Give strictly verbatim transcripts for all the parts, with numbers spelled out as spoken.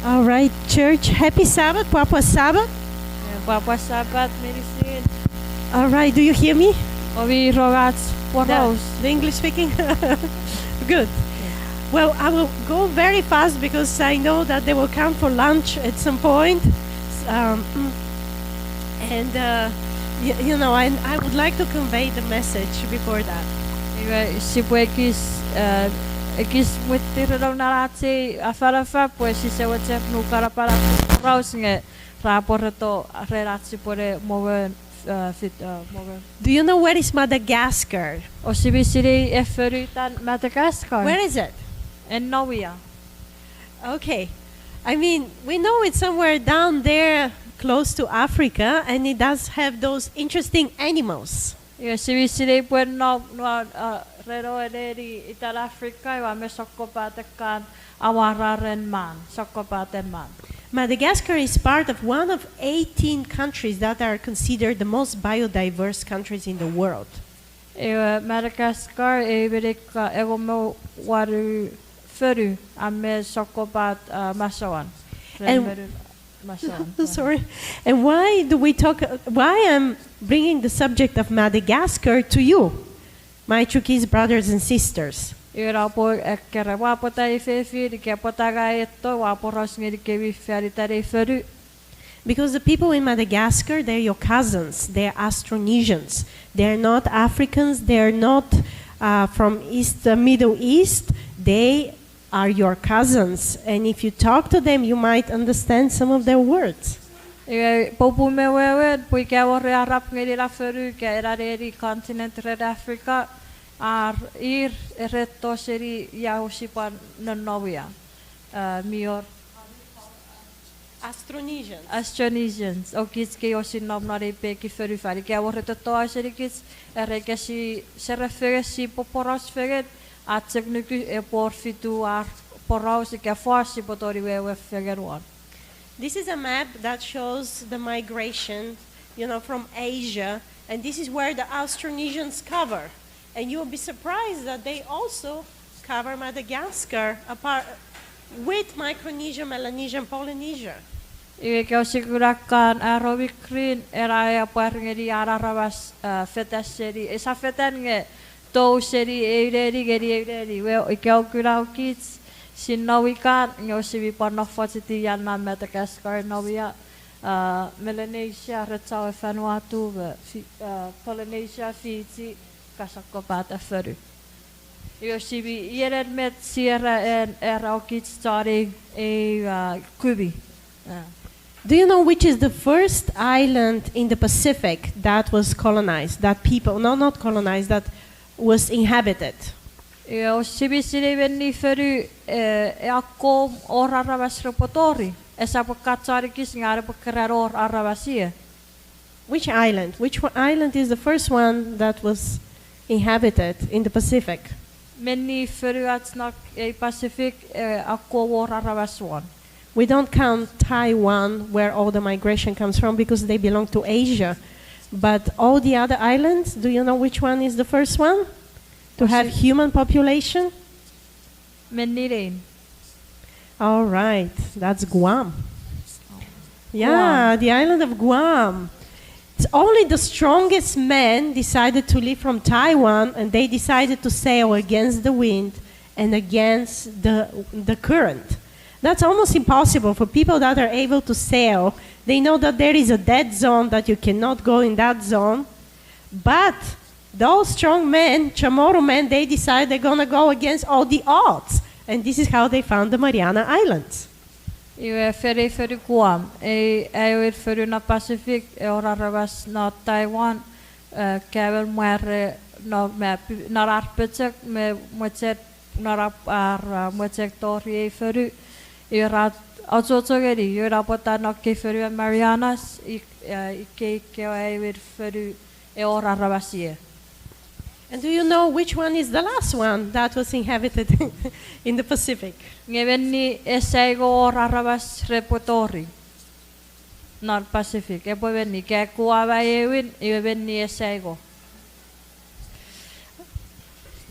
All right, church. Happy Sabbath. Pwapwa Sabbath. Eh, pwapwa Sabbath meinisin. All right, do you hear me? Omi rongach poraus? The English speaking? Good. Well, I will go very fast because I know that they will come for lunch at some point. Um, and, uh, y-, you know, I, I would like to convey the message before that. Iwe, sipwe ekis, eh, ekis mwittirenong non ach ei afanafan pwe sise mochen nukanapana poraus nge ra pworeto ren ach sipwene mongo, eh, fit, eh, mongo. Do you know where is Madagascar? Ousimi sinei efonu itan Madagascar? Where is it? En nom ia? Okay. I mean, we know it's somewhere down there close to Africa, and it does have those interesting animals. Iwe, sipwe sinei pwe nom non, uh, ren ewe neni itan Africa, iwe a me sokkopaten kan amwarar ren man, sokkopaten man. Madagascar is part of one of eighteen countries that are considered the most biodiverse countries in the world. Iwe, Madagascar, ewe me neika engon me wanu fonu a me sokkopat, uh, masouan. Ren And monu masouan. Sorry. And why do we talk, why I'm bringing the subject of Madagascar to you, my Chuukese brothers and sisters? Iwe, ua pwan ekkena, ua pwata ei fefin, ika pwata ngang etto, ua poraus ngenikemi fan itan ei fonu. Because the people in Madagascar, they're your cousins. They're Austronesians. They're not Africans. They're not, uh, from East, uh, Middle East. They are your cousins. And if you talk to them, you might understand some of their words. Iwe, popun me wewen, pwe ika wor arap ngeni ena fonu, ika ena neni continent ren Africa, ar ir eretto seni ia ousipwe nonnom ia. Uh, mi wor Austronesians. Austronesians, o kich kei osin nom non ei pekin fonufan. Ika wor re totto ausenikich, are ika si serafengen, si poporaus fengen, a chok nuku epwe wor fitu ar poraus ika fos sipwe tongeni wewe fengen won. This is a map that shows the migration, you know, from Asia, and this is where the Austronesians cover. And you will be surprised that they also cover Madagascar apart with Micronesia, Melanesia, and Polynesia. Iwe ika ousap kuna kan arrow mi green, ena a pwar ngeni an aramas, uh, fetan seni, esap fetan nge tou seni eu neni ngeni eu neni. Iwe ika oua kuna kich, sia nom ikan, nge ousap pwan nofochiti ia non Madagascar nom ia, uh, Melanesia, Rechau, Vanuatu, me Fi-, uh, Polynesia, Fiji, ka sokkopat fonu. Iwe ousap, iei met sia era, en, era o kich chon ei, ei, uh, kumi. Uh. Do you know which is the first island in the Pacific that was colonized, that people, no, not colonized, that was inhabited? Iwe ousap sinei menni fonu, eh, e akkom wor aramas repwe tori. Esap pwe kachon ekis nge epwe keran wor aramas ie. Which island? Which one, island is the first one that was inhabited in the Pacific? Menni fonuach non ei Pacific, eh, akkom wor aramas won. We don't count Taiwan, where all the migration comes from, because they belong to Asia. But all the other islands, do you know which one is the first one to have human population? Menni nein. All right, that's Guam. Yeah, Guam. The island of Guam. It's only the strongest men decided to leave from Taiwan, and they decided to sail against the wind and against the, the current. That's almost impossible for people that are able to sail. They know that there is a dead zone, that you cannot go in that zone. But those strong men, Chamorro men, they decide they're gonna go against all the odds. And this is how they found the Mariana Islands. Iwe fen ei fonu Guam, ei aewin fonu non Pacific, e wor aramas non Taiwan, eh, ka mwo are non, me pi-, non ar pochokun me mwochen, non ar, ar, eh, mwochen tori ei fonu. Iwe ra achocho ngeni, iwe ra pwata non ekkei fonuen Marianas, ik-, eh, ikkei ekkewe aewin fonu e wor aramas ie. And do you know which one is the last one that was inhabited in the Pacific? Nge menni e saingo wor aramas repwe tori non Pacific, epwe menni, ka Guam aewin, iwe menni e saingo.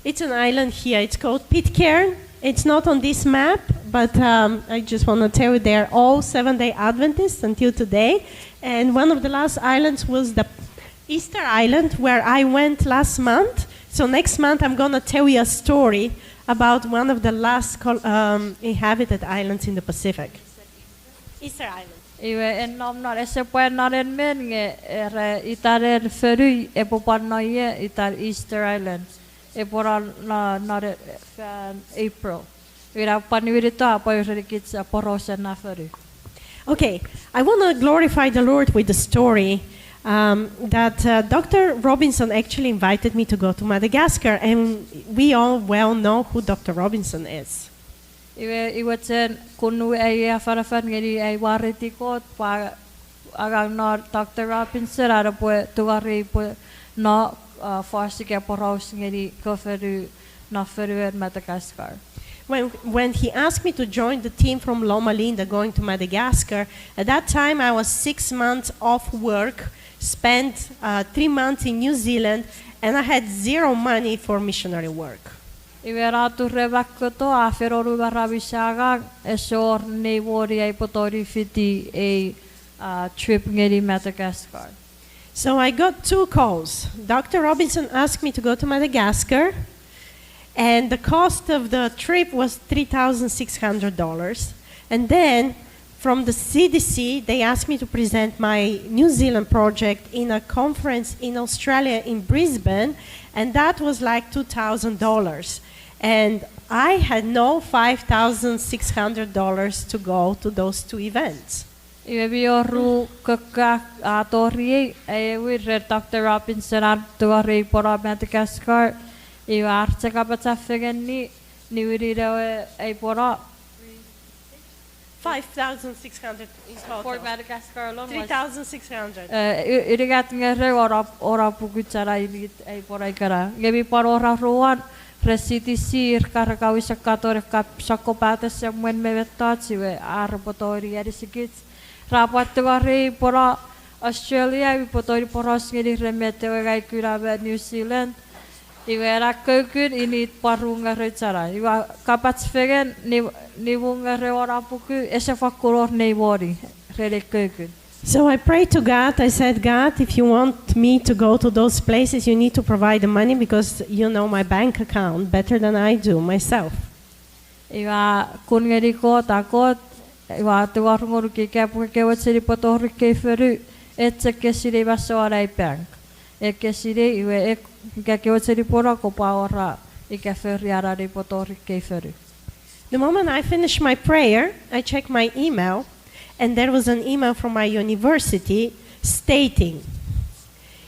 It's an island here. It's called Pitcairn. It's not on this map, But um, I just want to tell you, they're all Seventh day Adventists until today. And one of the last islands was the Easter Island, where I went last month. So next month, I'm going to tell you a story about one of the last col- um, inhabited islands in the Pacific. Easter Island. Iwe en nom non ese pwan non en men nge era itan en fonu epwe pwan no ie itan Easter Island. Epwe no non, non fan April. Ina pwan niwinito a pwan renikich a porausen na fonu. Okay, I want to glorify the Lord with the story um, that uh, Doctor Robinson actually invited me to go to Madagascar, and we all well know who Doctor Robinson is. Iwe, iwe chen kunu ai afanafan ngeni ai wariti Kot pwe angang non Doctor Robinson an epwe tungorei pwe no uh, fos ika poraus ngeni kofonu non fonuen Madagascar. When, when he asked me to join the team from Loma Linda going to Madagascar, at that time I was six months off work, spent uh, three months in New Zealand, and I had zero money for missionary work. Iwe ra tu re makkoto a fenonu me ra mi sangang, esor nei moni ai pwe tongeni fiti ei uh, trip ngeni Madagascar. So I got two calls. Doctor Robinson asked me to go to Madagascar, and the cost of the trip was three thousand six hundred dollars. And then from the C D C, they asked me to present my New Zealand project in a conference in Australia, in Brisbane, and that was like two thousand dollars. And I had no five thousand six hundred dollars to go to those two events. Iwe mi wor ru kokko a toriei, aewin ren Doctor Robinson an tungorei pwono Madagascar, iwe ar chok kapacha fengen ni, niwinin ewe ai pwono Five thousand six hundred in total. For Madagascar alone was three thousand six hundred. Eh, u- unungat ngerou wona puku chana init ai pwono ikana. Nge mi pwan wor aruan re C D C ir kar kawisan katon ekkap sokkopaten semwen me mettoch iwe ar repwe tongeni anisikich. Ra pwan tungorei pwono Australia, mi pwan tongeni poraus ngeni ren met ewe ngai kuna me New Zealand. Iwe ena kukun init pwan ru ngerou chana. Iwe kapach fengen ni- nimu ngerou wona puku ese fakkun wor nei moni ren ei kukun. So I prayed to God. I said, God, if you want me to go to those places, you need to provide the money because you know my bank account better than I do myself. Iwe a kun ngeni Kot, a Kot, iwe a tungor ngonuk ika pwe ke mochen upwe tori ekkei fonu, e chok ke sinei masoan ai bank. E ke sinei, iwe e- ika ke mochen upwe no kopwe awora ika fori anan upwe tori ekkei fonu. The moment I finished my prayer, I checked my email, and there was an email from my university stating,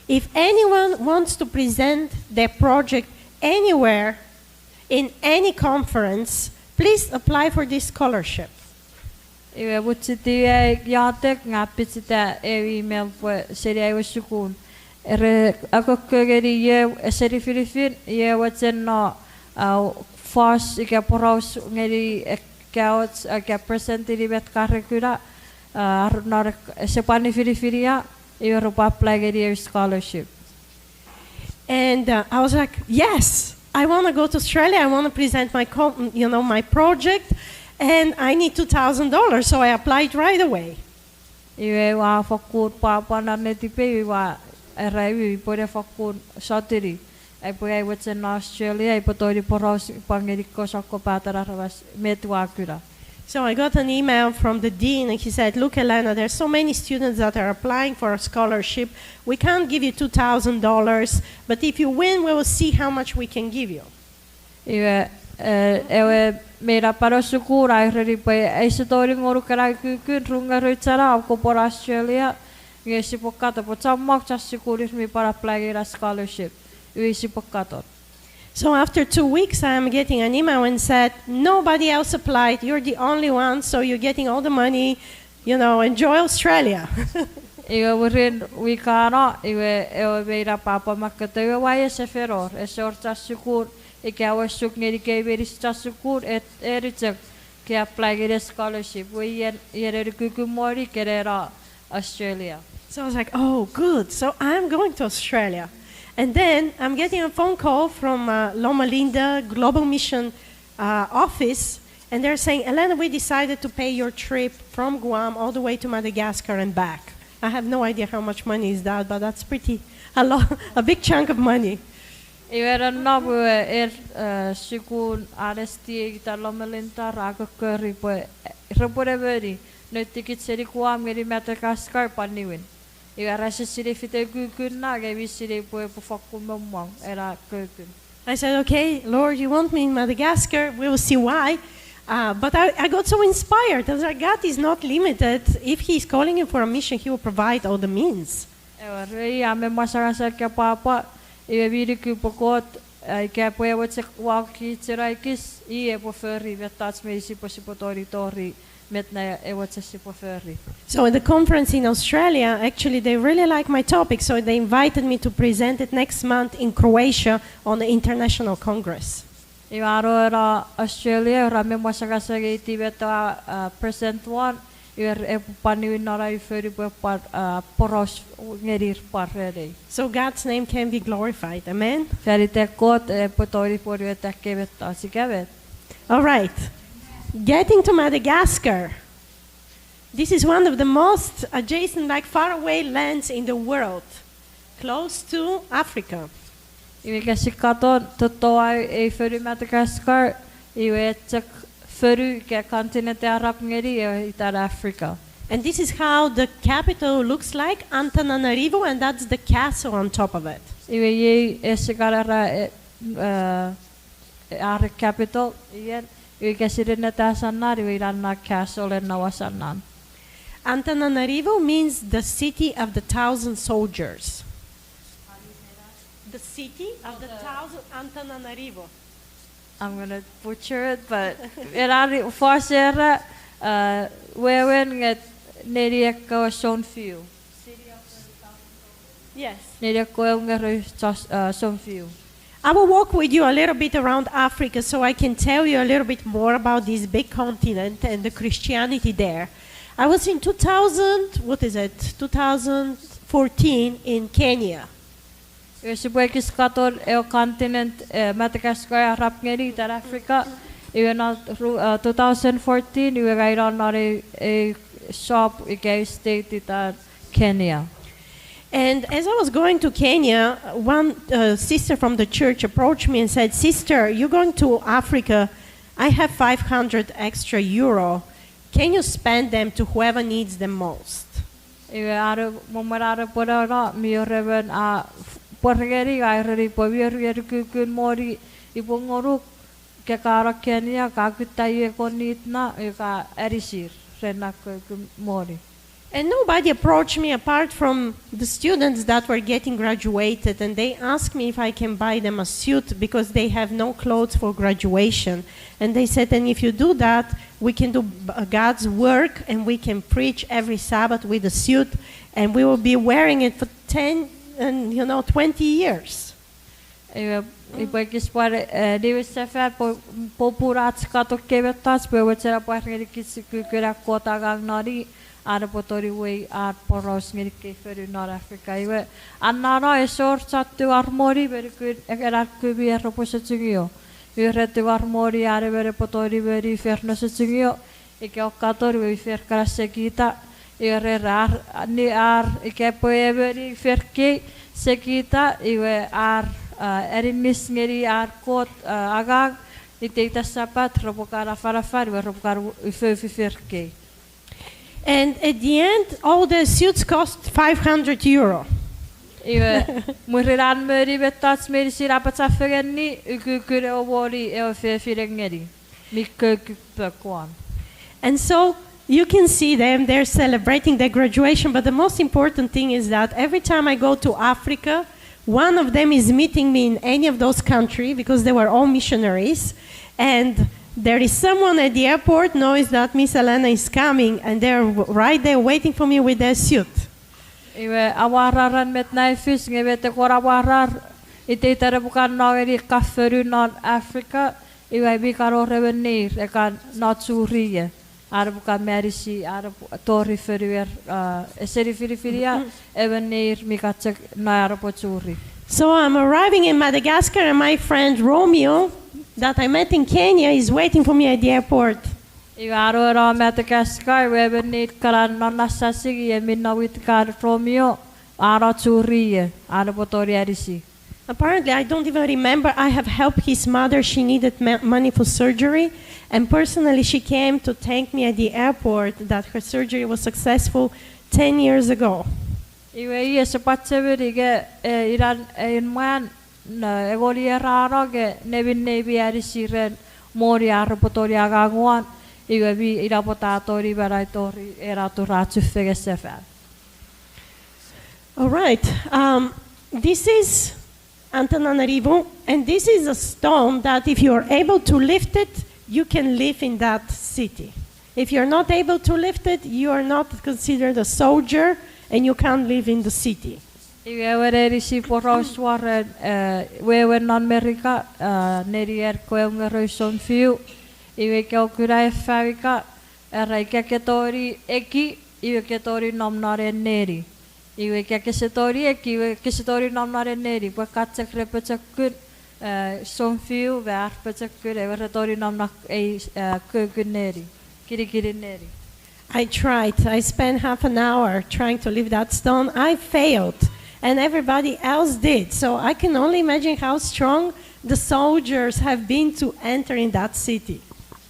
if anyone wants to present their project anywhere in any conference, please apply for this scholarship. Iwe mwichefen ai iotek nge a pichita ew email pwe seni ai we sukun. Ere akokko ngeni ie ese nifinifin, ie mochen no, uh, fos ika poraus ngeni ekkoch, ika present-ini met ka re kuna, uh, ar- non ek- ese pwan nifinifin ia, iwe repwe apply ngeni ew scholarship. And uh, I was like, yes, I want to go to Australia. I want to present my, com- you know, my project, and I need two thousand dollars, so I applied right away. Iwe ua fokkun pwapwa non netipei, ua era iwe upwe ne fokkun sotuni. Ai pwe ai mochen no Australia, upwe tongeni poraus pwan ngeni ekkoch sokkopaten aramas met ua kuna. So I got an email from the dean, and he said, look, Elena, there's so many students that are applying for a scholarship. We can't give you two thousand dollars, but if you win, we will see how much we can give you. Iwe, eh, ewe meinapan sukun a ereni pwe ese tongeni ngonuk ena kukun, ru ngerou chana, kopwe no Australia, nge sipwe katon, pwe chommong chon sukun ir mi pwan apply ngeni ena scholarship. Iwe sipwe katon. So after two weeks, I am getting an email and said, nobody else applied. You're the only one, so you're getting all the money. You know, enjoy Australia. Iwe mwirin wik a no, iwe ewe meinapan a pwan makketo, iwe ua ese fenor, ese wor chon sukun ika ewe suk ngenikemi meinisin chon sukun, e- eni chok ke apply ngeni scholarship, iwe ien- ien eni kukun moni ke ne no Australia. So I was like, oh, good. So I'm going to Australia. And then I'm getting a phone call from uh, Loma Linda Global Mission uh, office, And they're saying, "Elena, we decided to pay your trip from Guam all the way to Madagascar and back." I have no idea how much money is that, but that's pretty a lot, a big chunk of money. Iwe nonnom we er, eh, sukun Anesti ita Loma Linda ra kokkori pwe, eh, repwe nemeni noun tiket seni Guam ngeni Madagascar pwan niwin. Iwe ra ese sinei fitu kukun na, nge mi sinei pwe epwe fakkun mommong ena kukun. I said, "Okay, Lord, you want me in Madagascar? We will see why." Uh, but I, I got so inspired. I was like, "God is not limited. If He is calling you for a mission, He will provide all the means." Ewer, iwe a men mwasangasang ika pwapwa, iwe mi nuku pwe Kot, eh, ika pwe ewe chok wau kich ena ekis, i epwe fori mettoch meinisin pwe sipwe tongeni tori met na ewe chok sipwe fori. So at the conference in Australia, actually, they really like my topic, so they invited me to present it next month in Croatia on the international congress. Iwe a no ena Australia, ra men mwasangasang iti met a, uh, present won, iwe epwe pwan niwin non ai fonu pwe pwan, uh, poraus ngenir pwan ren ei. So God's name can be glorified. Amen? Fan iten Kot epwe tongeni pwonueta ekkei mettoch ika met. All right. Getting to Madagascar. This is one of the most adjacent, like, faraway lands in the world, close to Africa. Iwe ika si katon, totto ei fonu Madagascar, iwe chok fonu ika continent arap ngeni, iwe itan Africa. And this is how the capital looks like, Antananarivo, and that's the castle on top of it. Iwe iei ese kan era, eh, eh, are capital, ien, iwe ika si nenneta asan na, iwe ina na castle e naua asan na. Antananarivo means the city of the thousand soldiers. The city of the thousand, Antananarivo. I'm gonna butcher it, but ena ni fos era, uh, wewen nge neni ekkewe sounfiu. Yes. Neni ekkewe ngerou sos-, uh, sounfiu. I will walk with you a little bit around Africa so I can tell you a little bit more about this big continent and the Christianity there. I was in two thousand, what is it, two thousand fourteen in Kenya. Iwe sipwe ekis katon ewe continent, eh, Madagascar arap ngeni itan Africa. Iwe non ru-, uh, two thousand fourteen, iwe ngang ina non ei, ei shop ika ei state itan Kenya. And as I was going to Kenya, one, uh, sister from the church approached me and said, "Sister, you're going to Africa. I have five hundred extra euro. Can you spend them to whoever needs them most?" Iwe are, mwen are pwe no, mi wor emon a pwar ngeni, a ereni pwe mi wor ei ukukun moni ipwe ngonuk, ke ka no Kenya, ka kutta iwe kon nit na, e ka anisir ren na ukukun moni. And nobody approached me apart from the students that were getting graduated, and they asked me if I can buy them a suit because they have no clothes for graduation. And they said, "And if you do that, we can do b-, God's work, and we can preach every Sabbath with a suit, and we will be wearing it for ten and, you know, twenty years." Iwe, ipwe ekis pwan, eh, niwin sefan pwe, popun ach katon ekkei mettoch pwe ewe chena pwar ngeni kich ukukun an Kot angang non i, an epwe tongeni wei an poraus ngeni ekkei fonu non Africa. Iwe, an na no ese wor chon tingor moni me nukun ekkena kumi ar repwe sochungio. Iwe re tingor moni an emon epwe tongeni meni fer ne sochungio, ika o katon iwe mi fer kana sekita, iwe re ar, ni ar, ika pwe emon mi fer kei sekita, iwe ar, uh, aninnis ngeni ar Kot, uh, angang, iteiten Sapat, repwe kan afanafan, iwe repwe kan ifouf fer kei. And at the end, all the suits cost five hundred euro. Iwe, mwirin an moni mettoch meinisin a pachafengenni, ukukun ewe moni ewe fefin a ngeni mi koko pokwan. And so you can see them, they're celebrating their graduation, but the most important thing is that every time I go to Africa, one of them is meeting me in any of those countries because they were all missionaries. And there is someone at the airport knows that Miss Elena is coming, and they're w-, right there waiting for me with their suit. Iwe, amwararan met na a fis nge met e kon amwarar, iteiten repwe kan no ngeni ka fonu non Africa, iwe mi kan wor emon neir e kan no churi ie. Ar repwe kan me anisi, ar repwe tori fonuer, uh, ese nifinifin ia, emon neir mi kan chok no ar repwe churi. So I'm arriving in Madagascar, and my friend Romeo, that I met in Kenya is waiting for me at the airport. Iwe a no ena Madagascar, iwe emon nein kana non na sasing e mi nom itikan Romeo, a no churi ie, a no pwe tongeni anisi. Apparently, I don't even remember I have helped his mother. She needed ma- money for surgery. And personally, she came to thank me at the airport that her surgery was successful ten years ago. Iwe i ese pwan chemeni nge, e, inan, e, en mwan, no, engol ier a no nge nemin nei mi anisi ren moni ar repwe tongeni angang won, iwe mi ina pwata a tongeni manau tori ena turachufengen sefan. All right. Um, this is Antananarivo, and this is a stone that if you are able to lift it, you can live in that city. If you're not able to lift it, you are not considered a soldier and you can't live in the city. Iwe ewe nenisi poraus won ren, e, wewen non Merika, e, nenier kewe ngerou sounfiu. Iwe ika oua kuna ewe fan ika, era ika ke tongeni eki, iwe ke tongeni nom non ei neni. Iwe ika kese tongeni eki, iwe kese tongeni nom non ei neni, pwe ka chok re pochokun, e, sounfiu me ar pochokun, ewe re tongeni nom non ei, e, kukun neni, kinikinin neni. I tried. I spent half an hour trying to lift that stone. I failed. And everybody else did. So I can only imagine how strong the soldiers have been to enter in that city.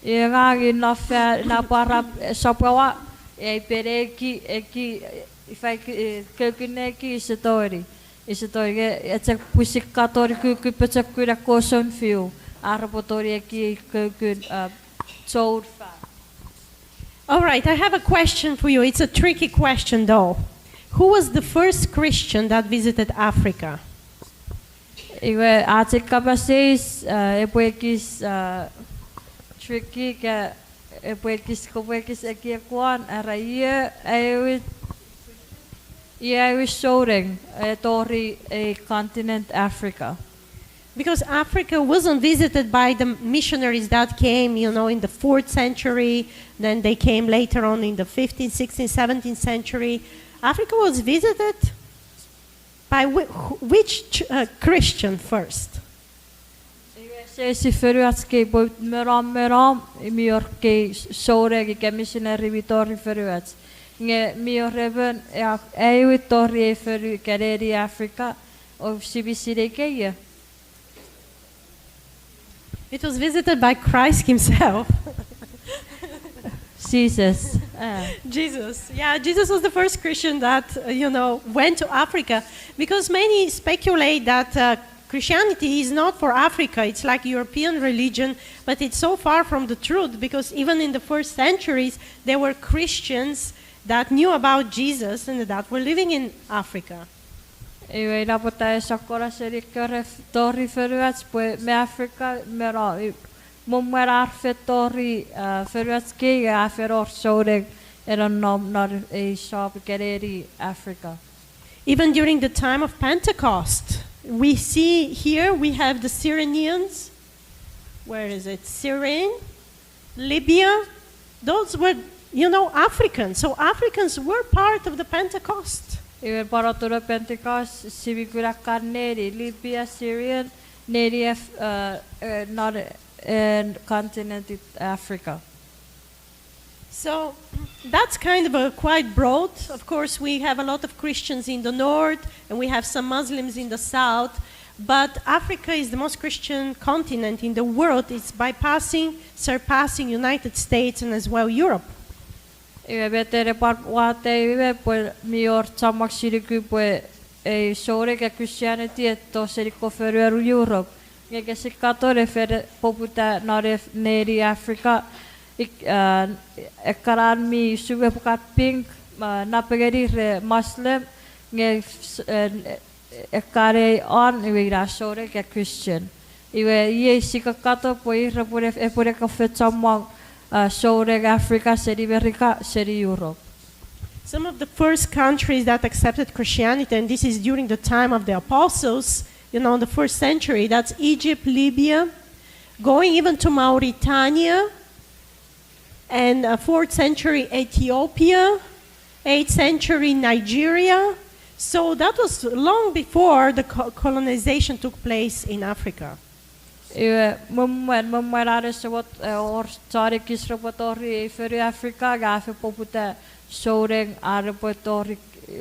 Iwe ngang ina fa-, ina pwarap, e, sopwawa, e, pwe eki, eki, e, ifa, e, kukun neki ese tongeni. Ese tongeni, e, chok pwisin katon kukun pochokun ekkewe sounfiu, ar repwe tongeni eki kukun, e, choun fan. All right, I have a question for you. It's a tricky question, though. Who was the first Christian that visited Africa? Iwe, ach ei kapas eis, e, epwe ekis, e, tricky, ika epwe ekis, kopwe ekis ekiek won, era ie, aewin, ie aewin souneng, e, tori ei continent Africa. Because Africa wasn't visited by the missionaries that came, you know, in the fourth century, then they came later on in the fifteenth, sixteenth, seventeenth century. Africa was visited by whi- wh- which ch- uh, Christian first? Iwe ese isi fonuach kei pwe me nom me nom, mi wor kei s- souneng ika misineri mi tori fonuach. Nge mi wor emon, e, a- aewin tori ei fonu ika neni Africa, o sipwe sinei ika ie. It was visited by Christ himself. Jesus. Jesus. Yeah, Jesus was the first Christian that, uh, you know, went to Africa, because many speculate that, uh, Christianity is not for Africa. It's like European religion, but it's so far from the truth, because even in the first centuries, there were Christians that knew about Jesus and that were living in Africa. Iwe ina pwata e sokkona seni ekkewe re f- tori fonuach pwe me Africa me no, i- mwen ar fen tori, e, fonuach kei, a fen wor souneng e nonnom non ei sop ika neni Africa. Even during the time of Pentecost, we see here we have the Cyrenians. Where is it? Cyrene, Libya. Those were, you know, Africans. So Africans were part of the Pentecost. Iwe pwan atun Pentecost, sipwe kuna ekkan neni, Libya, Syrian, neni Af- uh, uh, not, uh, continent Africa. So that's kind of a quite broad. Of course, we have a lot of Christians in the north, and we have some Muslims in the south. But Africa is the most Christian continent in the world. It's bypassing, surpassing United States and as well Europe. Iwe met ena pwan watte iwe pwe mi wor chommong siniku pwe ei souneng ika Christianity e to seni ekkewe fonuen Europe. Nge kese katon e fen poputa non ei neni Africa. Ik- uh, ekkanan mi sue pwe ka pink, uh, napengeni re Muslim, nge s- uh, ekkan ei on iwe ina souneng ika Christian. Iwe iei sia kakaton pwe ir repwe ne- epwe ne kan fen chommong, uh, souneng Africa seni Merika seni Europe. Some of the first countries that accepted Christianity, and this is during the time of the apostles, you know, in the first century, that's Egypt, Libya, going even to Mauritania, and uh, fourth century Ethiopia, eighth century Nigeria. So that was long before the co- colonization took place in Africa. Iwe, me mwen, me mwen are sewot, e, wor chon ekis repwe tori ei fonu Africa, nge a fen poputa souneng ar repwe tori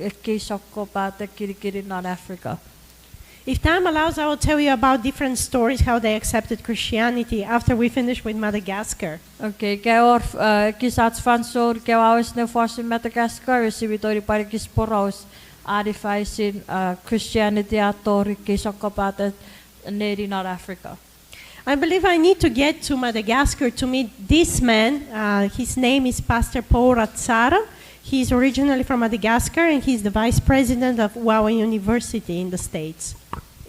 ekkei sokkopaten kinikinin non Africa. If time allows, I will tell you about different stories how they accepted Christianity after we finish with Madagascar. Okay, ika wor, e, ekis ach fansoun, ika ua wes ne fosun Madagascar, iwe sipwe tongeni pwan ekis poraus, ani ifa usun, e, Christianity a tori ekkei sokkopaten neni non Africa. I believe I need to get to Madagascar to meet this man. Uh, his name is Pastor Paul Ratsara. He's originally from Madagascar and he's the vice president of Wawa University in the States.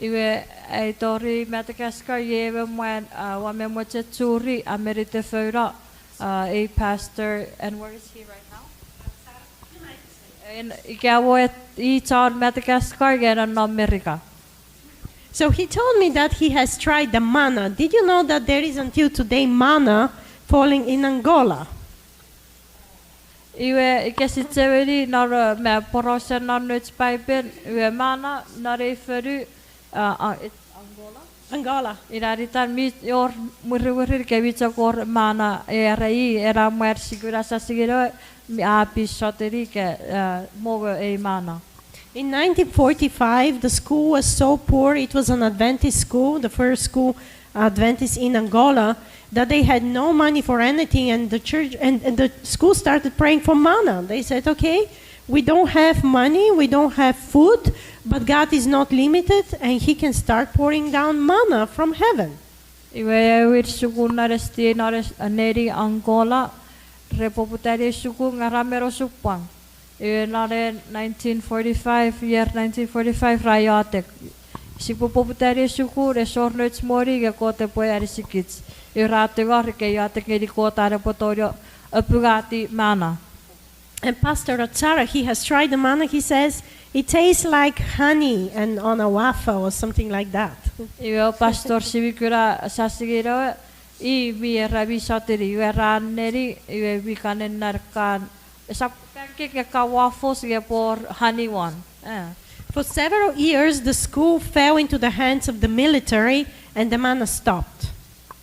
Iwe, ai tori Madagascar, iei me mwan, a, ua men mochen churi a men ite founo, a, ei pastor, and where is he right now? En, ika mo i chon Madagascar, nge en non Merika. So he told me that he has tried the manna. Did you know that there is until today manna falling in Angola? Iwe, ika si chemeni non, e, me porausen non nouch Paipen, iwe manna non ei fonu, a, a, Angola. Ina itan mi wor mwirimwirin ika mi chok wor manna, era i, ena mwan si kuna sasingino, mi a pin sotuni ika, e, mongo ei manna. In nineteen forty-five, the school was so poor, it was an Adventist school, the first school Adventist in Angola, that they had no money for anything, and the church and, and the school started praying for manna. They said, "Okay, we don't have money, we don't have food, but God is not limited, and He can start pouring down manna from heaven." Iwe, ewe sukun non esti, non es-, neni Angola, re poputa ne sukun nge ra men osupwang. Iwe non nineteen forty-five, year nineteen forty-five ra iotek. Sipwe poputa ne sukun, esor nouch moni nge Kot epwe anisikich. Iwe ra tingor ika iotek ngeni Kot an epwe tongeni apungati manna. And Pastor Ratsara, he has tried the manna, he says, it tastes like honey and on a waffle or something like that. Iwe pastor si mi kuna sasingino, i mi era mi sotuni, iwe ra neni, iwe mi kan nennan kan, esap pancake nge ka waffles nge por honey won. For several years, the school fell into the hands of the military and the manna stopped.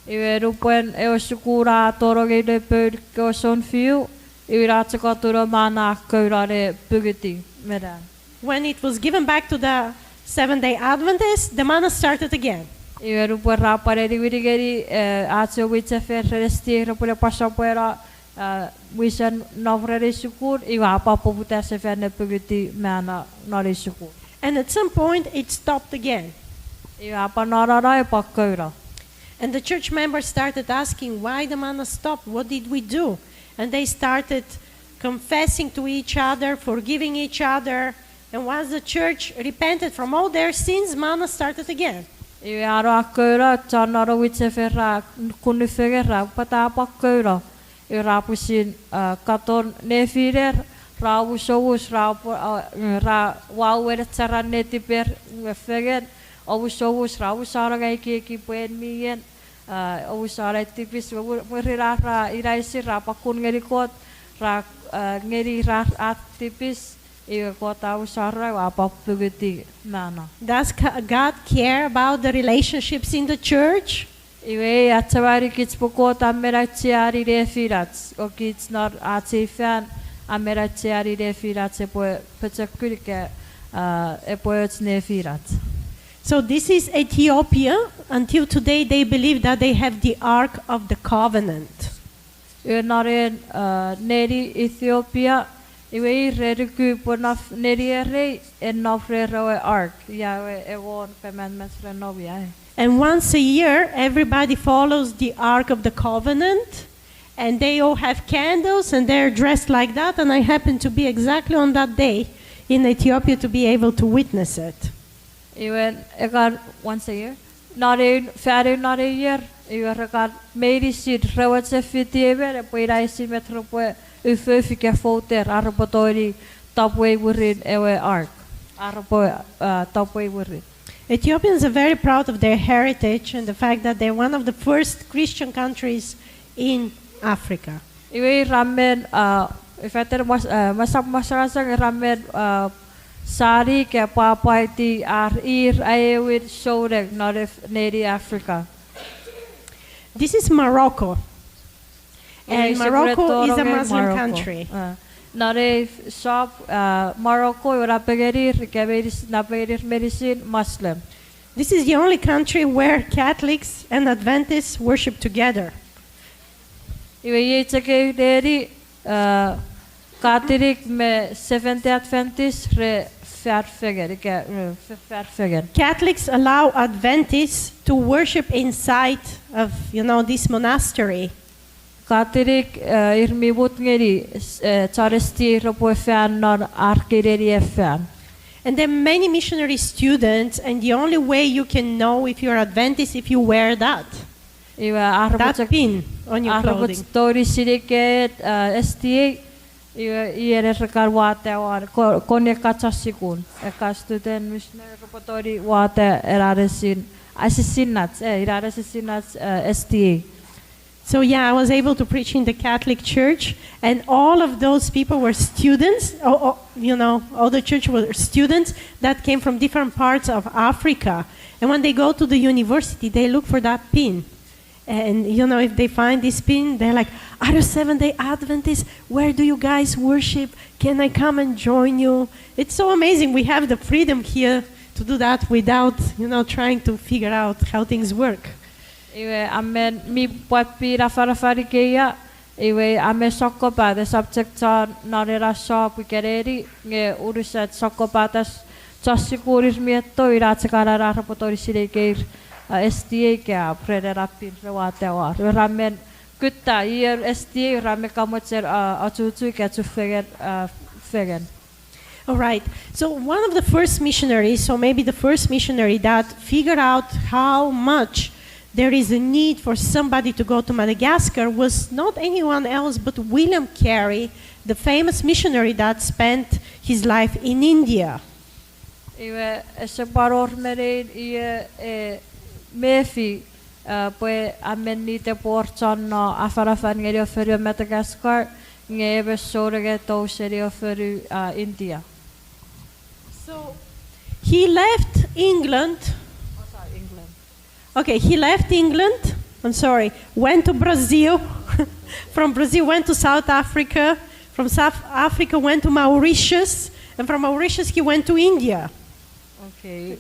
Iwe nupwen ewe sukun a tonong ngeni poun kewe sounfiu, iwe ina chok atun manna a kouno ne pungutiw me ran. When it was given back to the Seventh-day Adventists, the manna started again. Iwe nupwen ra pwan eniwini ngeni, e, ach ewe mwichefen ren esti repwe ne pwan sopweno, e, wisen nom ren ei sukun, iwe a pwan poputa sefan ne pungutiw manna non ei sukun. And at some point, it stopped again. Iwe a pwan nonano, e pwan kouno. And the church members started asking, "Why the manna stopped? What did we do?" And they started confessing to each other, forgiving each other. And once the church repented from all their sins, manna started again. Iwe a no a kouno, chon non ewe mwichefen ra kun fengen, ra, pwata a pwan kouno? Iwe ra pwisin, a, katon nefiner, ra omusomus, ra, ra wau wenecharen netiper, iwe fengen, omusomus, ra omusano nge ekieki pwe en mi en, a, omusano ai tipis, iwe mwirin ar ra ina isin ra pwan kun ngeni Kot, ra, a, ngeni ra ar tipis, iwe Kot a omusano, iwe a pwan pungutiw manna. Does God care about the relationships in the church? Iwe a achema ngenikich pwe Kot a men aucheani nefinach, o kich non ach ei fan, a men aucheani nefinach epwe pochokun ika, a, epwe och nefinach. So this is Ethiopia. Until today, they believe that they have the Ark of the Covenant. Iwe non en, a, neni Ethiopia, iwe ir re nuku pwe naf-, nenierei en nom rer ewe ark, ia ewe engon commandments ren nom ia. And once a year, everybody follows the Ark of the Covenant, and they all have candles, and they're dressed like that, and I happen to be exactly on that day in Ethiopia to be able to witness it. Iwe, ekkan once a year. Non eu, fan eu non eu ier, iwe re kan meinisin re mochen fiti emon epwe ina isin met repwe ufouf ika fouter ar repwe tongeni tapwei mwirin ewe ark. Ar repwe, a, tapwei mwirin. Ethiopians are very proud of their heritage and the fact that they're one of the first Christian countries in Africa. Iwe ra men, a, ifa iten mas-, a, masap masangasang, ra men, a, sani ika pwapwaiti ar ir aewin souneng non ef-, neni Africa. This is Morocco. And Morocco is a Muslim country. Non ei shop, Morocco, iwe napengenir, ika meinisin, napengenir meinisin Muslim. This is the only country where Catholics and Adventists worship together. Iwe iei chok eu neni, Katolik me Seventh Day Adventist re fan fengen, ika, fan fengen. Catholics allow Adventists to worship inside of, you know, this monastery. Katolik, ir mi mut ngeni, chon S D A repwe fan non ar kei neni e fan. And then many missionary students, and the only way you can know if you're Adventist if you wear that. Iwe, that pin on your clothing. Repwe tongeni sinei ika, S D A, iwe, iei re kan wata won, ko-, kon ekkan chon sukun, ekkan student missionary repwe tongeni wata ena esisin, esisinach, e, ena esisinach, S D A. So yeah, I was able to preach in the Catholic Church, and all of those people were students. Or, or, you know, all the church were students that came from different parts of Africa. And when they go to the university, they look for that pin. And, you know, if they find this pin, they're like, "Are you Seventh Day Adventist? Where do you guys worship? Can I come and join you?" It's so amazing. We have the freedom here to do that without, you know, trying to figure out how things work. Iwe, a men mi pwapin afanafan ikeia, iwe, a men sokkopat, esap chok chon non ena shop ika neni, nge unusen sokkopat, chon sukun ir mi etto, ina chok ena repwe tongeni sinei ika ir, S D A ika, ren ena pin re wata won. Iwe, ra men kutta, ir S D A, ra men kamochen, achuchu ika chufengen, fengen. All right. So one of the first missionaries, or maybe the first missionary that figured out how much there is a need for somebody to go to Madagascar was not anyone else but William Carey, the famous missionary that spent his life in India. Iwe, ese pwan wor me nein ie, e, mefi, pwe a men nitepor chon no afanafan ngeni ewe fonu Madagascar, nge emon souneng e tou seni ewe fonu, India. So, he left England. Oh, sorry, England. Okay, he left England. I'm sorry. Went to Brazil. From Brazil, went to South Africa. From South Africa, went to Mauritius. And from Mauritius, he went to India. Okay.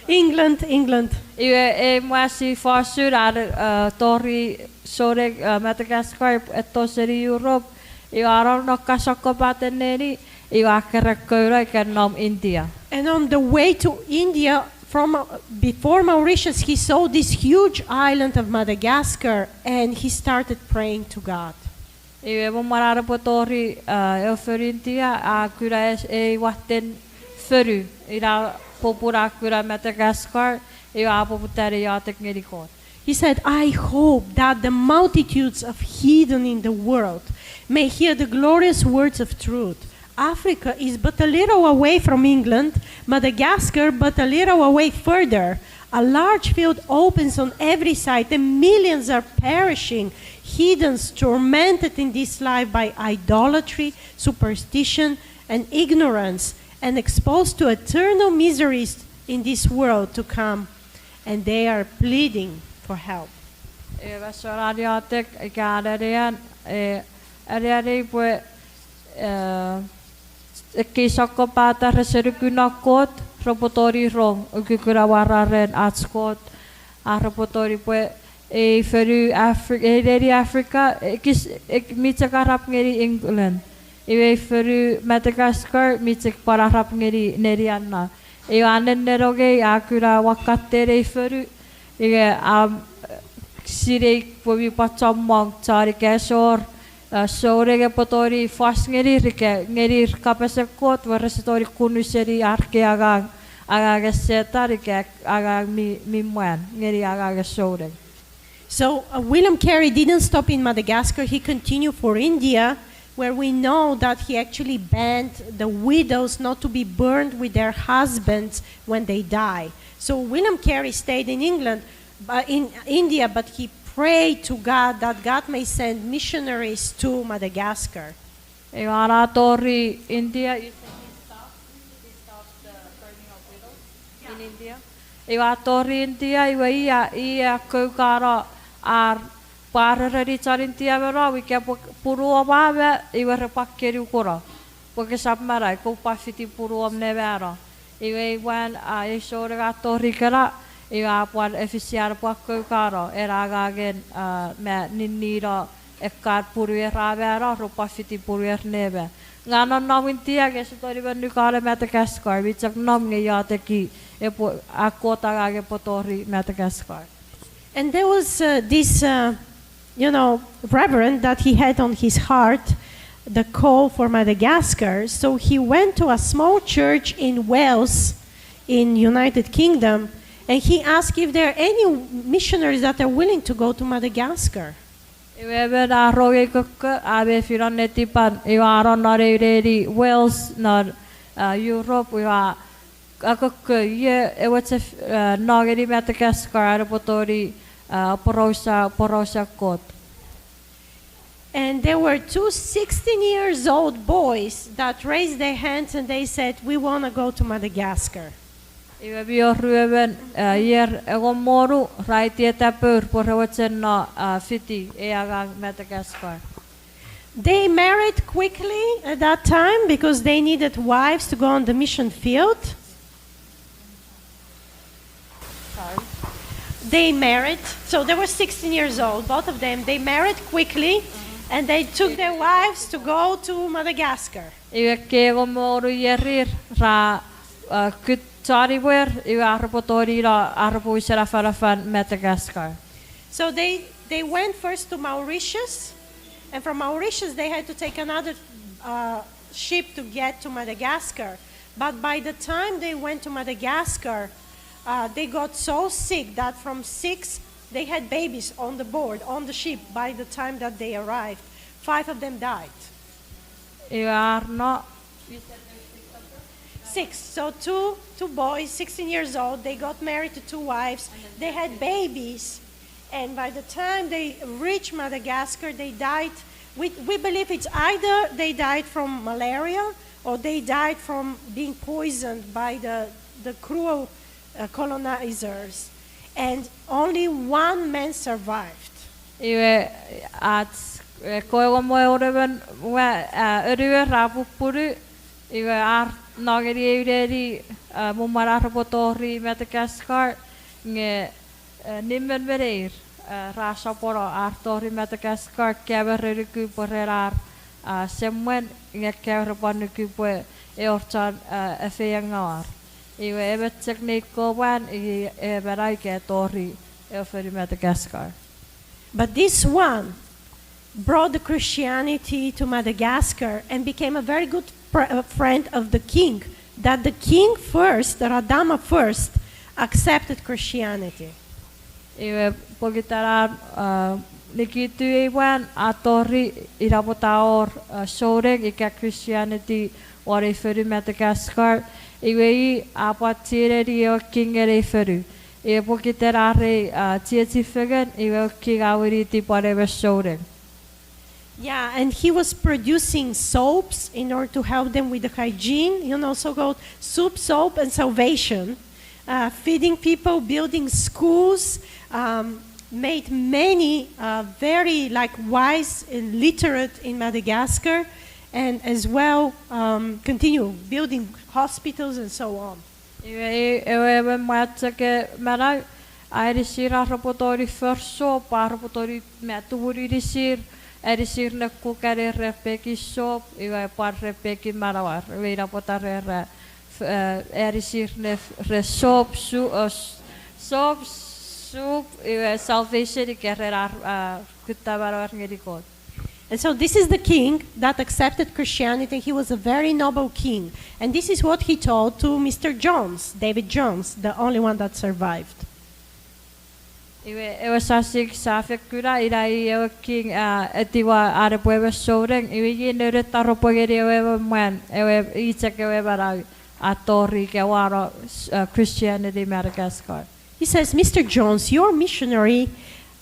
England, England. Iwe, e, mwen ese fosun an, tori souneng, Madagascar, etto seni Europe. Iwe, a no non ekkan sokkopaten neni, iwe a keran kouno ika nom India. And on the way to India, from, before Mauritius, he saw this huge island of Madagascar, and he started praying to God. Iwe, mwen an epwe tori, ewe fonu India, a kuna ei watten fonu, ina popun a kuna Madagascar, iwe a poputa ne iotek ngeni Kot. He said, "I hope that the multitudes of heathen in the world may hear the glorious words of truth. Africa is but a little away from England, Madagascar but a little away further. A large field opens on every side, and millions are perishing, heathens tormented in this life by idolatry, superstition, and ignorance, and exposed to eternal miseries in this world to come, and they are pleading for help." E, fansoun an iotek ika an anean, e, aneanei pwe, e, ekkei sokkopata rese nuku non Kot, repwe tongeni rong ukukun amwararen ach Kot, a repwe tongeni pwe ei fonu Afri-, ei neni Africa, ekis, mi chok arap ngeni England. Iwe ei fonu Madagascar, mi chok pwan arap ngeni neni Anna. Iwe a nennenongei, a kuna wakkaten ei fonu, iwe a sinei pwe mi pwan chommong chon ika ese wor, souneng epwe tongeni fos ngenir ika ngenir kapasen Kot, pwe rese tongeni kunu seni ar kei angang, angangen Setan ika angang mi, mi mwan ngeni angangen souneng. So, uh, William Carey didn't stop in Madagascar. He continued for India, where we know that he actually banned the widows not to be burned with their husbands when they die. So William Carey stayed in England, but in India, but he prayed to God that God may send missionaries to Madagascar. Iwe an a tori India, you said he stopped, he stopped the burning of widows in India? Iwe a tori India, iwe i a, i a koukano ar pwarereni chon India me nom ika pwe punuom a ma, iwe repwe kenu kuno. Pwe kesap manau, kopwe pwan fiti punuom ne mano. Iwe imwan, a, ei souneng a tori kana, iwe a pwan efisi an epwe koukano ena angangen, a, me ninnino ekkan punuer a mano, repwe pwan fiti punuer ne ma. Nge a nonnom India nge ese tongeni mo nukano Madagascar, mi chok nom nge iotek, epwe a Kot angang epwe tori Madagascar. And there was, uh, this, uh, you know, reverend that he had on his heart the call for Madagascar. So he went to a small church in Wales, in United Kingdom, and he asked if there are any missionaries that are willing to go to Madagascar. Iwe emon a rongei kokko, a mefi non netipan, iwe a nonnom non ew neni Wales non, a, Europe, iwe a kokko, ie ewe chef, a, no ngeni Madagascar, an epwe tongeni, a, porausa, porausa Kot. And there were two sixteen years old boys that raised their hands and they said, we want to go to Madagascar. Iwe mi wor ruemon, a, ier engon me wonu ra aitieta pour pwe re mochen no, a, fiti ei angang Madagascar. They married quickly at that time because they needed wives to go on the mission field. Sorry. They married, so they were sixteen years old, both of them. They married quickly, and they took their wives to go to Madagascar. Iwe ekkei engon me wonu ierir ra, a, kut chon imwer, iwe ar repwe tongeni no, ar repwe wisen afanafan Madagascar. So they, they went first to Mauritius, and from Mauritius they had to take another, uh, ship to get to Madagascar. But by the time they went to Madagascar, uh, they got so sick that from six, they had babies on the board, on the ship, by the time that they arrived. Five of them died. Iwe ar no. Six. So two, two boys, sixteen years old, they got married to two wives. They had babies. And by the time they reached Madagascar, they died. We, we believe it's either they died from malaria or they died from being poisoned by the, the cruel, uh, colonizers. And only one man survived. Iwe, ach, e, ekkewe engon me wonumon, a, anuer ra pupunu, iwe ar no ngeni eu neni, a, mwen ar repwe tori Madagascar, nge, e, nimmen me neir, e, ra sopwono ar tori Madagascar, ekkewe ra nuku pwe ren ar, a, semwen, nge ekkewe ra pwan nuku pwe e wor chon, a, efeiengaw ar. Iwe emon chok nein kopwan, i, e, manau ika tori ewe fonu Madagascar. But this one brought the Christianity to Madagascar and became a very good pr-, uh, friend of the king, that the king first, Radama first, accepted Christianity. Iwe pokiten an, a, nikitu ei mwan a tori, ina pwata wor, a, souneng ika Christianity won ei fonu Madagascar, iwe i a pwan chieneni ewe king ngeni ei fonu. Iwe pokiten ar rei, a, chiechi fengen, iwe ewe king a winiti pwan emon souneng. Yeah, and he was producing soaps in order to help them with the hygiene, you know, so-called soup, soap, and salvation, uh, feeding people, building schools, um, made many, uh, very, like, wise and literate in Madagascar, and as well, um, continue building hospitals and so on. Iwe, i, ewe, ewe mwan chok e manau, a anisir ar repwe tongeni for soap, ar repwe tongeni me tumunu inisir, anisir ne kukan ren pekin soap, iwe pwan ren pekin manauer, iwe ina pwata ra, ra, f-, e, anisir ne f-, ren soap, su-, o, s-, soap, soup, iwe salvation ika ren ar, a, kutta manauer ngeni Kot. And so this is the king that accepted Christianity. He was a very noble king. And this is what he told to Mister Jones, David Jones, the only one that survived. Iwe, ewe sasing sa fen kuna, ina i ewe king, a, etiwa an epwe emon souneng, iwe i noun a taropwe ngeni ewe, ewe mwan, ewe i chok ewe manau a tori ika wano, uh, Christianity Madagascar. He says, Mister Jones, your missionary,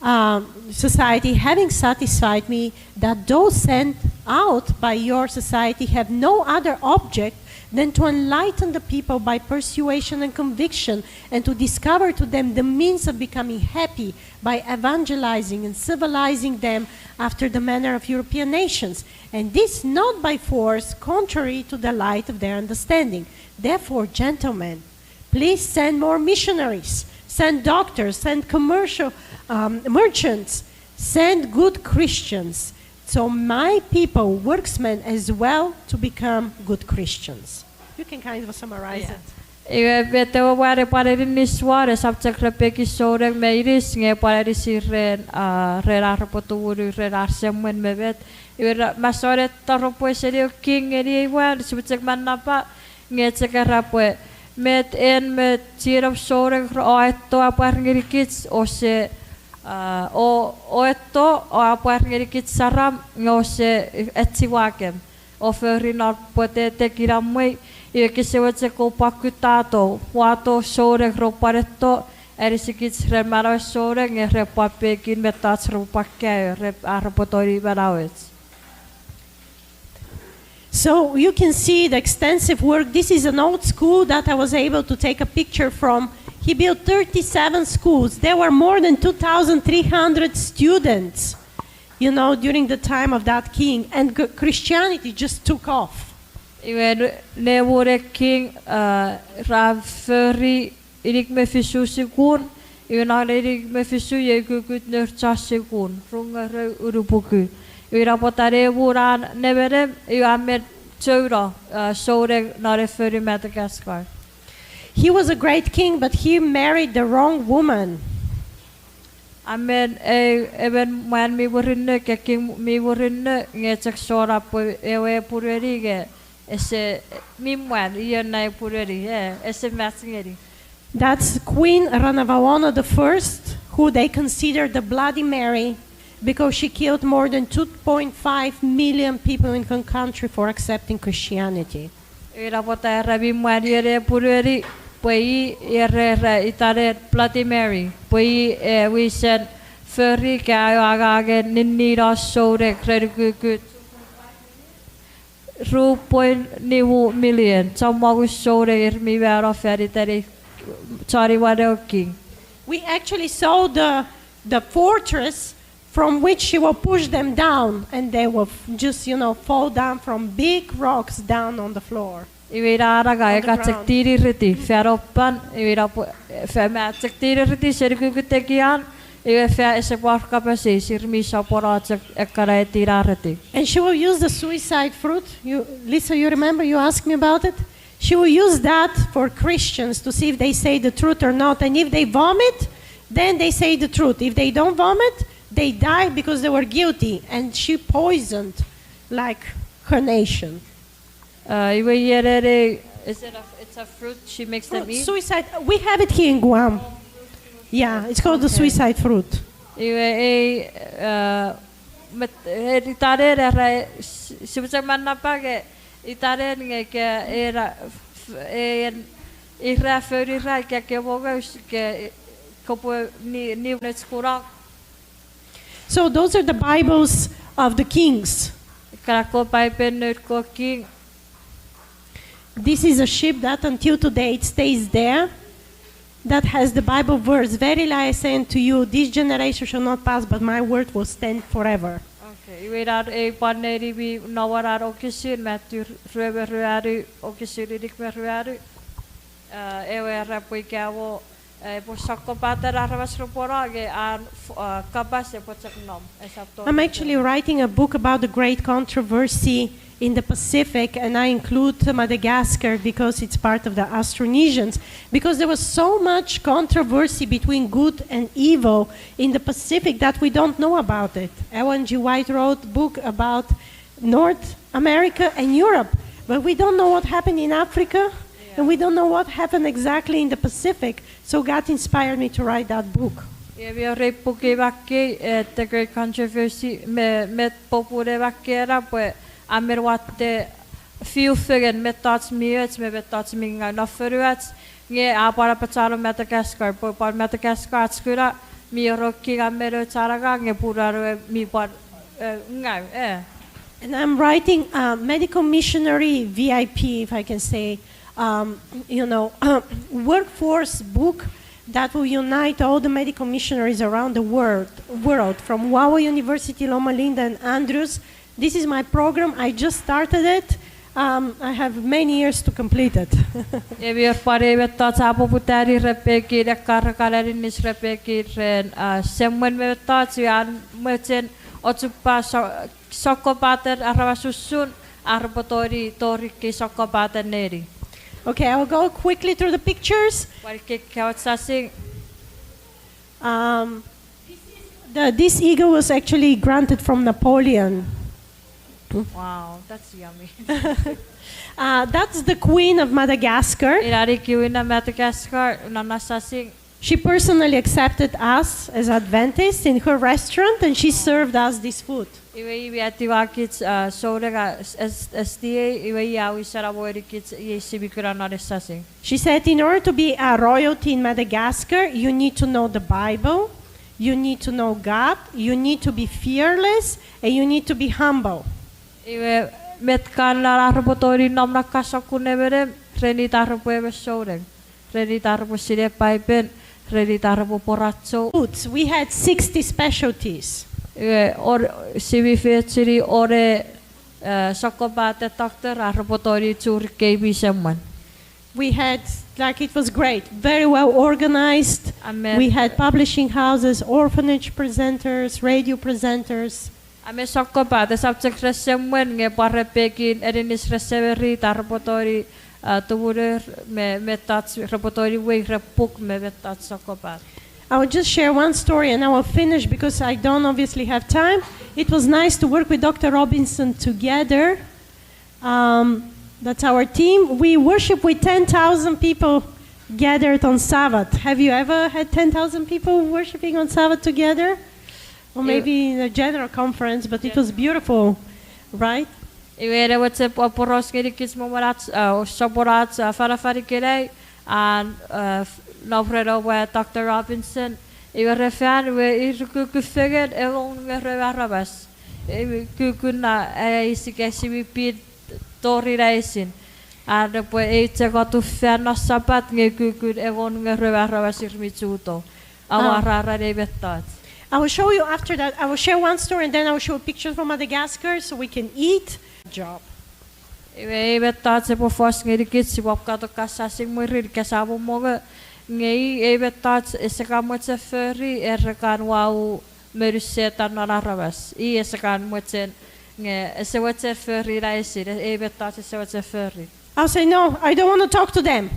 um, society, having satisfied me that those sent out by your society have no other object than to enlighten the people by persuasion and conviction, and to discover to them the means of becoming happy by evangelizing and civilizing them after the manner of European nations, and this not by force, contrary to the light of their understanding. Therefore, gentlemen, please send more missionaries, send doctors, send commercial, um, merchants, send good Christians, so my people, worksmen as well, to become good Christians. You can kind of summarize it. Iwe met ewe mwan epwe aninis won, esap chok ren pekin souneng me inis, nge epwe anisi ren, ah, ren ar repwe tumunu, ren ar semwen me met. Iwe ra, masouen taropwe seni ewe king ngeni ei mwan, sipwe chok mannapa, nge chok era pwe, met en me chienom souneng ra eto apwar ngenikich, ouse, ah, o, o eto o apwar ngenikich saram, nge ouse echiwakem o fori non pwetete kinamwe, iwe kese mochen kopwe kutato, wato souneng repwe pwan eto, anisikich ren manauen souneng, nge repwe pwan pekin mettoch repwe pwan kaeo, re, ar repwe tongeni manauoch. So you can see the extensive work. This is an old school that I was able to take a picture from. He built thirty-seven schools. There were more than two thousand three hundred students, you know, during the time of that king. And Christianity just took off. Iwe ne wone king, uh, ra fori inik me fisu sukun, iwe non inik me fisu iei ukukun nour chon sukun, ru ngerou unupuku. Iwe ina pwata ne won an nemenem, iwe a men chouno, uh, souneng non ei fonu Madagascar. He was a great king, but he married the wrong woman. A men, e, emon mwan mi murinno, king mi murinno, nge chok sona pwe ewe punueni nge ese, mi mwan, ion na punueni, e, ese match ngeni. That's Queen Ranavaona the First, who they considered the Bloody Mary, because she killed more than two point five million people in her country for accepting Christianity. Ina pwata era mi mwan ion e punueni, pwe i, era, era itanen Bloody Mary, pwe i, e, wisen fori ika aea angangen ninnino souneng ren ukukun ru point nimu million, chommong souneng ir mi mano fan iten ei chon imwan ewe king. We actually saw the, the fortress from which she will push them down, and they will just, you know, fall down from big rocks down on the floor. Iwe ina ananga e ka chok tiniriti fan opan, iwe ina pwe, fan ma chok tiniriti seni ukukun tekian, iwe fan ese pwan kapas eis, ir mi sopweno chok ekkana e tiniriti. And she will use the suicide fruit. You, Lisa, you remember you asked me about it? She will use that for Christians to see if they say the truth or not. And if they vomit, then they say the truth. If they don't vomit, they die because they were guilty. And she poisoned, like, her nation. Uh, iwe ienenei, is it a, it's a fruit she makes them eat? Fruit, suicide. We have it here in Guam. Yeah, it's called the suicide fruit. Iwe ei, uh, met, e, itanen era, sipwe chok mannapa nge itanen nge ke era, ira foun ira ika ke mongo ke, kopwe ni, ni nech kuno. So those are the Bibles of the kings. Kana ko Paipen noun kewe king. This is a ship that until today it stays there, that has the Bible verse, Verily I say unto you, this generation shall not pass, but my word will stand forever. Okay, iwe ina ei pwan neni mi nom won an wokisin, Matthew rue me ruanu, wokisin inik me ruanu. Uh, ewe era pwe ika mo, uh, epwe sokkopaten aramas repwe no, nge an, uh, kapas epwe chok nom, esap tori. I'm actually writing a book about the great controversy in the Pacific, and I include Madagascar because it's part of the Austronesians, because there was so much controversy between good and evil in the Pacific that we don't know about it. Ellen G. White wrote a book about North America and Europe, but we don't know what happened in Africa, and we don't know what happened exactly in the Pacific, so God inspired me to write that book. Iwe mi wor ei puk ei makkei, eh, The Great Controversy, me, met popun ei makkei ena pwe a men watte fiu fengen mettoch mi och me mettoch mi ngau non fonuach, nge a pwan apachano Madagascar, pwe pwan Madagascar ach kuna, mi wor ew king a men och an angang nge punuan we mi pwan, eh, ngau, eh. And I'm writing a medical missionary V I P, if I can say, um, you know, workforce book that will unite all the medical missionaries around the world, world from Wawa University, Loma Linda, and Andrews. This is my program. I just started it. Um, I have many years to complete it. Emi wor pwan ei mettoch a poputani ren pekin ekkan aninis ren pekin ren, uh, semwen me mettoch, iwe a mochen ochupa so-, sokkopaten aramas usun, ar repwe tongeni tori ekkei sokkopaten neni. Okay, I'll go quickly through the pictures. Pwan ekkei kewe sasing. Um, the, this eagle was actually granted from Napoleon. Wow, that's yummy. Uh, that's the Queen of Madagascar. Ina i kiwin na Madagascar, non na sasing. She personally accepted us as Adventists in her restaurant, and she served us this food. Iwe i mi etiwakich, uh, souneng, uh, S-, S-, S D A, iwe i a wisen awora kich iei si mi kuna non ei sasing. She said, in order to be a royalty in Madagascar, you need to know the Bible, you need to know God, you need to be fearless, and you need to be humble. Iwe met kan na repwe tongeni nom non ka sokkun nemenem, ren ita repwe emon souneng, ren ita repwe sinei Paipen, ren ita repwe pworacho. Foods. We had sixty specialties. Iwe, wor, si mi fecheni wone, eh, sokkopaten doctor ar repwe tongeni churi ekkei mi semwen. We had, like, it was great, very well organized. Amen. We had publishing houses, orphanage presenters, radio presenters. A mi sokkopat, esap chok ren semwen nge pwan ren pekin aninis ren semirit ar repwe tongeni, uh, tumunur me mettoch repwe tongeni weires puk me mettoch sokkopat. I will just share one story and I will finish because I don't obviously have time. It was nice to work with Doctor Robinson together. Um, that's our team. We worship with ten thousand people gathered on Sabbath. Have you ever had ten thousand people worshiping on Sabbath together? Or maybe in a general conference, but it was beautiful, right? Iwe ena mochen pwan poraus ngenikich me mwen ach, uh, sopwun ach, uh, afanafan ikenai, an, uh, nom ren ewe Doctor Robinson. Iwe ren fan, iwe ir kukkun fengen engon ngerou aramas. Iwe kukkun na, eh, isi ika si mi pin tori na esin. An epwe eu chok atun fan non Sapat nge kukkun engon ngerou aramas ir mi chuto. Amwararen ei mettoch. I will show you after that. I will share one story and then I will show a picture from Madagascar so we can eat. Job. Iwe ei mettoch epwe fos ngenikich, sipwe katon kassasing mwirin, kese mwo mongo, nge i ei mettoch ese kan mochen fori, ere kan wau monun Setan non aramas. I ese kan mochen, nge ese mochen fori na esin, ei mettoch ese mochen fori. I'll say, no, I don't want to talk to them.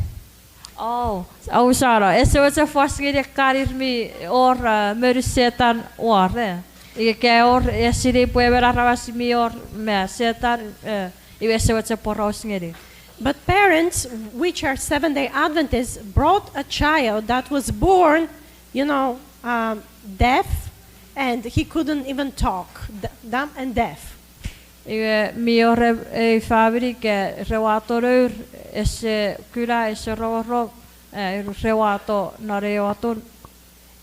Oh, ausano, ese mochen fos ngeni ekkan ir mi wor, uh, monun Setan wor, eh. Ika wor, eh, sinei pwe emon aramas mi wor me Setan, eh, iwe ese mochen poraus ngeni. But parents, which are Seventh-day Adventists, brought a child that was born, you know, um, deaf, and he couldn't even talk, d-, dumb and deaf. Iwe mi wor ei famini ika re wato nour, ese kuna, ese rongorong, eh, re wato non ei atun.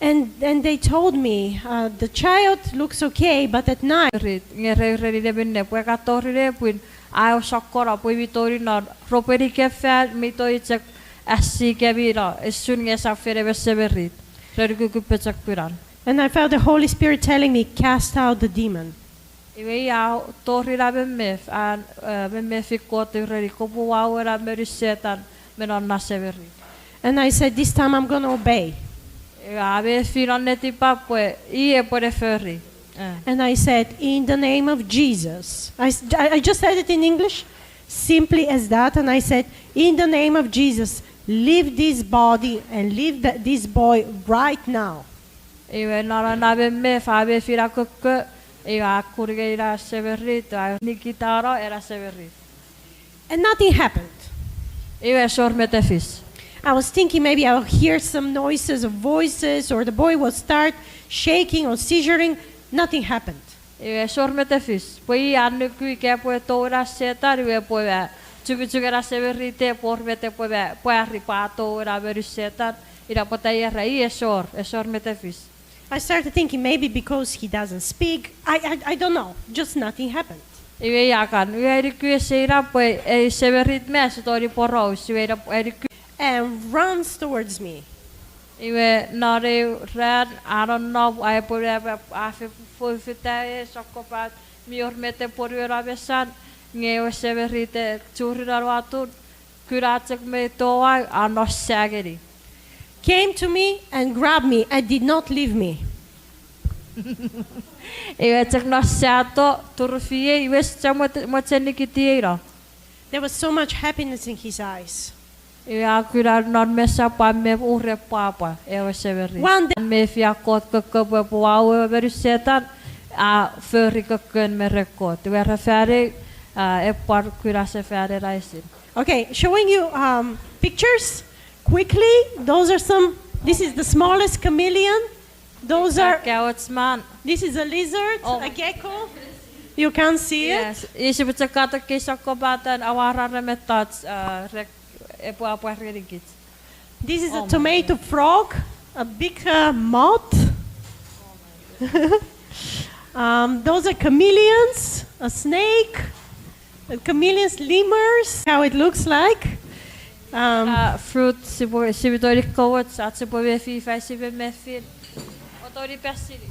And, and they told me, uh, the child looks okay, but at night. Rit, nge re ureni neminne pwe ka tori nepwin, a sokkono pwe mi tori non ropweni kefal, mi tori chok assi kemino, usun nge esap fen emon semirit, re nukukupe chok kunan. And I felt the Holy Spirit telling me, cast out the demon. Iwe i a tori na memef, an, eh, memefin Kot a ureni kopwe wau ena monun Setan me non na semirit. And I said, this time I'm gonna obey. Iwe a mefi non netipap pwe i epwe ne fori. Eh. And I said, in the name of Jesus. I s-, I, I just said it in English, simply as that, and I said, in the name of Jesus, leave this body and leave th-, this boy right now. Iwe non na memef a mefi na kokko, iwe a kun ngeni na semirit, a nikitano ena semirit. And nothing happened. Iwe esor met a fis. I was thinking maybe I'll hear some noises of voices or the boy will start shaking or seizuring. Nothing happened. Iwe esor met a fis. Pwe i a nuku ika epwe tou na Setan, iwe epwe ma chukuchuk ena semirit, epwe wor met epwe ma pwari pwe a tou na monun Setan, ina pwata i era i esor, esor met a fis. I started thinking maybe because he doesn't speak, I, I, I don't know, just nothing happened. Iwe a kan, iwe a nuku ese ina pwe ei semirit me ese tongeni poraus, iwe a nuku. And runs towards me. Iwe non eu ran a nonnom, a epwe a fe-, fofota e sokkopat, mi wor met epwe pwonueta mesan, nge ewe semirit e churi non atun, kuna chok me towau a no sa ngeni. Came to me and grabbed me and did not leave me. Iwe chok no sato, turufiei, iwe sia mochen nikitiei no. There was so much happiness in his eyes. Iwe a kuna non mesan pwan me ur pwapwa ewe semirit. One day, mefi a Kot kokko pwe epwe wau ewe monu Setan, a fori kokkon me ren Kot. Iwe ra fanei, a, epwe kuna sefan ena isin. Okay, showing you um, pictures quickly. Those are some. This is the smallest chameleon. Those are. This is a lizard, a gecko. You can't see it. Isi pwe chok katon ekkei sokkopaten awarare mettoch, uh, epwe apwar ngenikich. This is a tomato frog, a big uh, moth. Um, those are chameleons, a snake, a chameleon's lemurs, how it looks like. Um, uh, fruit, sipwe, sipwe tongeni kowoch, ach sipwe mefi ifa sipwe mefi. O tongeni pasini.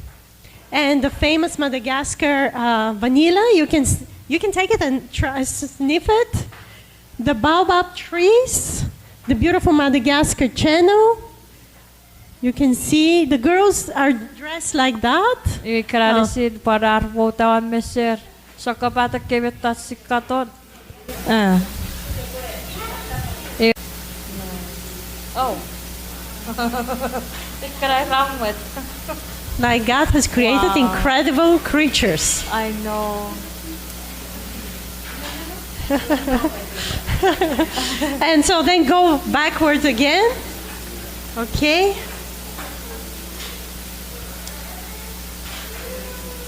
And the famous Madagascar uh, vanilla, you can, s- you can take it and try sniff it. The baobab trees, the beautiful Madagascar channel. You can see the girls are dressed like that. Iwe ekkena nesin pwan ar wouta won meser. Sokkopat ekkei mettoch sia katon. Like God has created incredible creatures. I know. And so then go backwards again. Okay.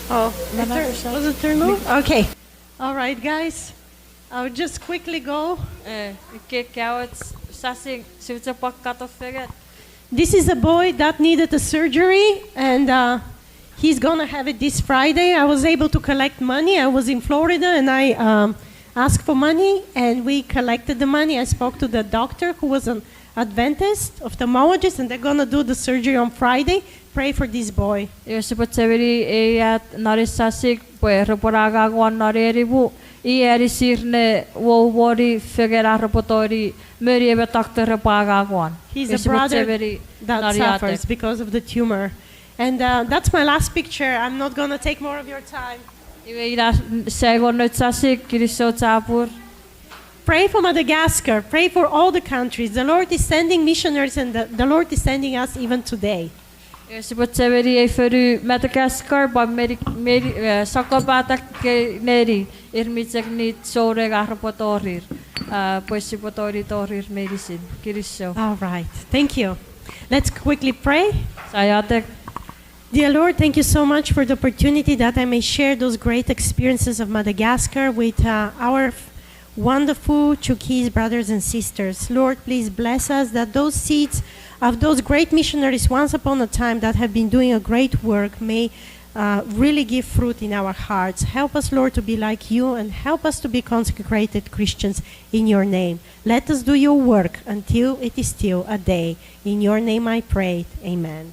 Oh, was it turned on? Okay. All right, guys. I'll just quickly go. Eh, ke kaoch sasing, sipwe chok pwan katon fengen. This is a boy that needed a surgery, and uh, he's gonna have it this Friday. I was able to collect money. I was in Florida, and I um, asked for money, and we collected the money. I spoke to the doctor, who was an Adventist ophthalmologist, and they're gonna do the surgery on Friday. Pray for this boy. Iwe sipwe chechemeni ei at non ei sasing pwe repwe angang won non ei nimu. I anisir ne wou moni fengen ar repwe tongeni moni emon doctor epwe angang won. He's a brother that suffers because of the tumor. And uh, that's my last picture. I'm not gonna take more of your time. Iwe ina saingon nouch sasing, kinisou chapur. Pray for Madagascar. Pray for all the countries. The Lord is sending missionaries, and the, the Lord is sending us even today. Iwe sipwe chechemeni ei fonu Madagascar, pwan meni, meni, eh, sokkopat ekkei neni, ir mi chok need souneng ar repwe torir, ah, pwe sipwe tongeni torir meinisin. Kinisou. All right. Thank you. Let's quickly pray. Sia iotek. Dear Lord, thank you so much for the opportunity that I may share those great experiences of Madagascar with uh, our wonderful Chuukese brothers and sisters. Lord, please bless us that those seeds of those great missionaries once upon a time that have been doing a great work may uh, really give fruit in our hearts. Help us, Lord, to be like you and help us to be consecrated Christians in your name. Let us do your work until it is still a day. In your name I pray. Amen.